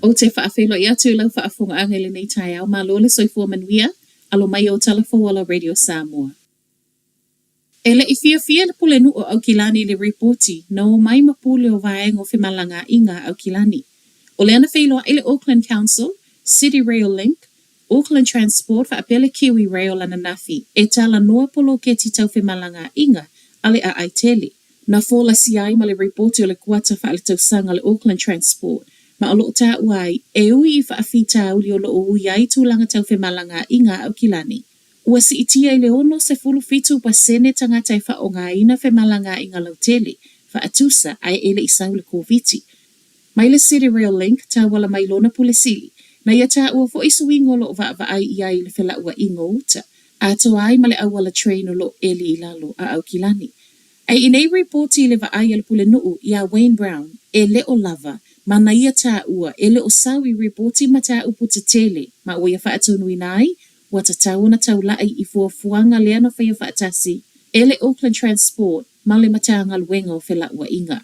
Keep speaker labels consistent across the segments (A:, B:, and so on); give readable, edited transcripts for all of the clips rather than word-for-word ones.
A: Ou te faafeiloai atu i lau faafofogaaga i lenei taeao, malo le soifua manuia, alo mai o tala fou a la Radio Samoa. E le i fiafia le Pulenuu o Aukilani i le ripoti na omai ma pule o vaega o femalagaaʻiga a Aukilani. O lea na feiloaʻi le Auckland Council, City Rail Link, Auckland Transport faapea le Kiwi Rail ananafi e talanoa poloketi tau femalagaaʻiga a le aai tele. Na folasia ai ma le ripoti o le kuata faaletausaga a le Auckland Transport ma o loo taua ai e ui i faafitauli o loo ui ai tulaga tau femalagaaʻiga a Aukilani. Ua siitia i le 67% tagata e faaaogaina femalagaaiga lautele, faatusa ae e le i sau le Koviti. Mai le City Rail Link tauala mai lona Pule Sili, na ia taua foi suiga o loo vaavaai i ai i le felauaiga o uta, atoa ai ma le auala train o loo eli i lalo a Aukilani. Ae i nei ripoti i le vaai a le Pulenuu iā Wayne Brown, e le o lava, ma na ia taua, e le o sau i ripoti mataupu tetele ma ua ia faatonuina ai, ua tatau ona taulaʻi i fuafuaga lea na faia faatasi e le Auckland Transport ma le Matagaluega o Felauaiga.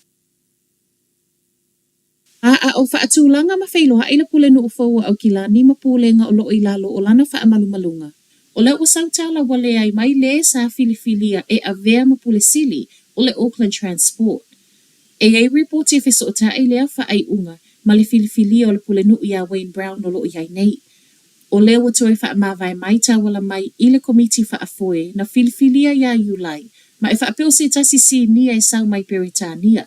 A: A a o faatulaga ma feiloaʻi le Pulenuu fou o Aukilani ma Pulega o loo i lalo o lana faamalumaluga, o lea ua sau tala ua leai mai lē sa filifilia e avea ma Pule Sili o le Auckland Transport. E i ai ripoti e fesootaʻi lea faaiuga ma le filifilia o le Pulenuu iā Wayne Brown o loo i ai nei. O lea ua toe faamavae mai tauala mai i le Komiti Faafoe na filifilia iā Iulai ma e faapea o se tasi sinia e sau mai Peretania.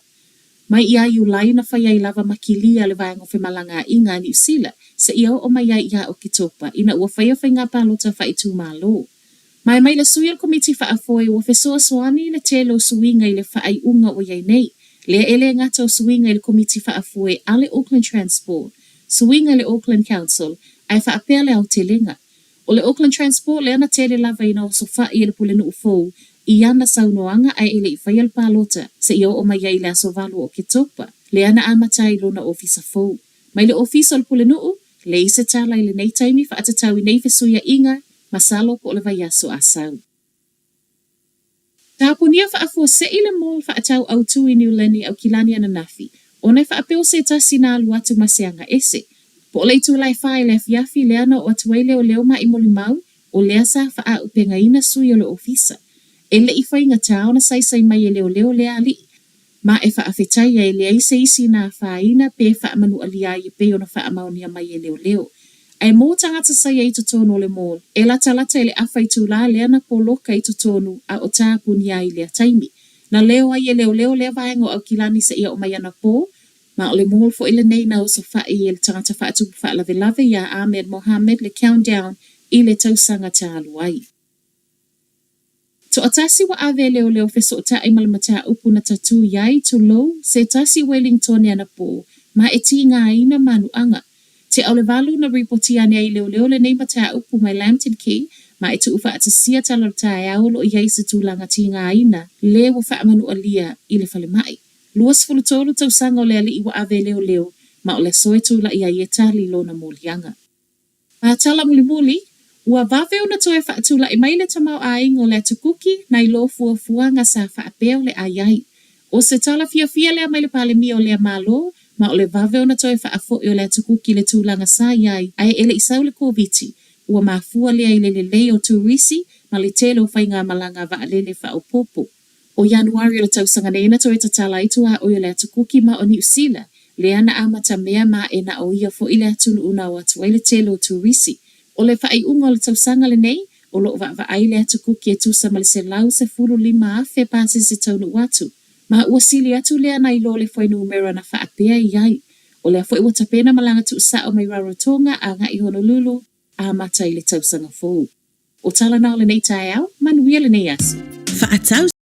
A: Mai iā Iulai na fai ai lava ma kilia le Vaega o Femalagaaiga a Niu Sila seia oo mai ai iā Oketopa ina ua faia faiga palota faaitumalo. Ma e mai le sui o le Komiti Faafoe ua fesoasoani le tele o suiga i le faaiuga ua i ai nei, lea e le gata o suiga i le Komiti Faafoe a le Auckland Transport, suiga i le Auckland Council, ae faapea le aotelega. O le Auckland Transport lea na tele lava ina osofaʻi e le Pulenuu fou i ana saunoaga ae e le i faia le palota seia oo mai ai i le aso 8 o Oketopa, lea na amata ai lona ofisa fou. Mai le ofisa o le Pulenuu, leai se tala i lenei taimi faatatau i nei fesuiaʻiga, masalo po o le vaiaso a sau. Tapunia faafuaseʻi le mall faatau autū i Niu Lane i Aukilani ananafi, ona e faapea o se tasi na alu atu ma se aga ese. Po o le itula e fa i le afiafi lea na oo atu ai leoleo ma i molimau, o lea sa faaaupegaina sui o le ofisa. E le i faigata ona saisai mai e leoleo lea alii. Ma e faafetai e leai se isi na afaina pe faamanualia ai e pei ona faamaonia mai e leoleo. Ae mo tagata sa i ai i totonu o le mall, e latalata i le afa itulā lea na poloka i totonu a o tapunia ai i lea taimi. Na leo ai e leoleo lea vaega o Aukilani seia oo mai anapō, ma o le mall foi lenei na osofaʻi e le tagata faatupu faalavelave iā Ahmed Mohamed le Countdown i le tausaga talu ai. Toatasi ua ave e leoleo fesootaʻi ma le mataupu na tatū i ai, tulou, se tasi Wellingtone anapō, ma e tīgāina manuʻaga. Te o le valu na ripotia ane ai leoleo lenei mataupu mai Lambton Quay, ma e tuufaatasia tala o le taeao o loo i ai se tulaga tīgāina le ua faamanualia i le falemaʻi. 23 tausaga o le alii ua ave e leoleo, ma o le aso e tulaʻi ai e tali lona moliaga. Ma tala mulimuli, ua vave ona toe faatulaʻi mai le tamaoaiga o le Atu Kuki nai lo fuafuaga sa faapea o le a i ai. O se tala fiafia lea mai le Palemia o lea Malo, ma o le vave ona toe faafoʻi o le Atu Kuki i le tulaga sa i ai ae e le i sau le Koviti, ua mafua lea i le lelei o turisi ma le tele o faigamalaga vaalele faaopoopo. O Ianuari o le tausaga nei na toe tatala ai tuaoi o le Atu Kuki ma o Niu Sila, lea na amatamea ma e na o ia foi le atunuu na o atu ai le tele o turisi. O le faaiuga o le tausaga lenei, o loo vaavaai le Atu Kuki e tusa ma le 115,000 pasese taunuu atu, ma ua sili atu lea nai lo le fuainumera na faapea i ai. O lea foi ua tapena malaga tuusao mai Rarotonga agai Honolulu, amata i le tausaga fou. O tala na o lenei taeao, manuia lenei aso.
B: Faatau.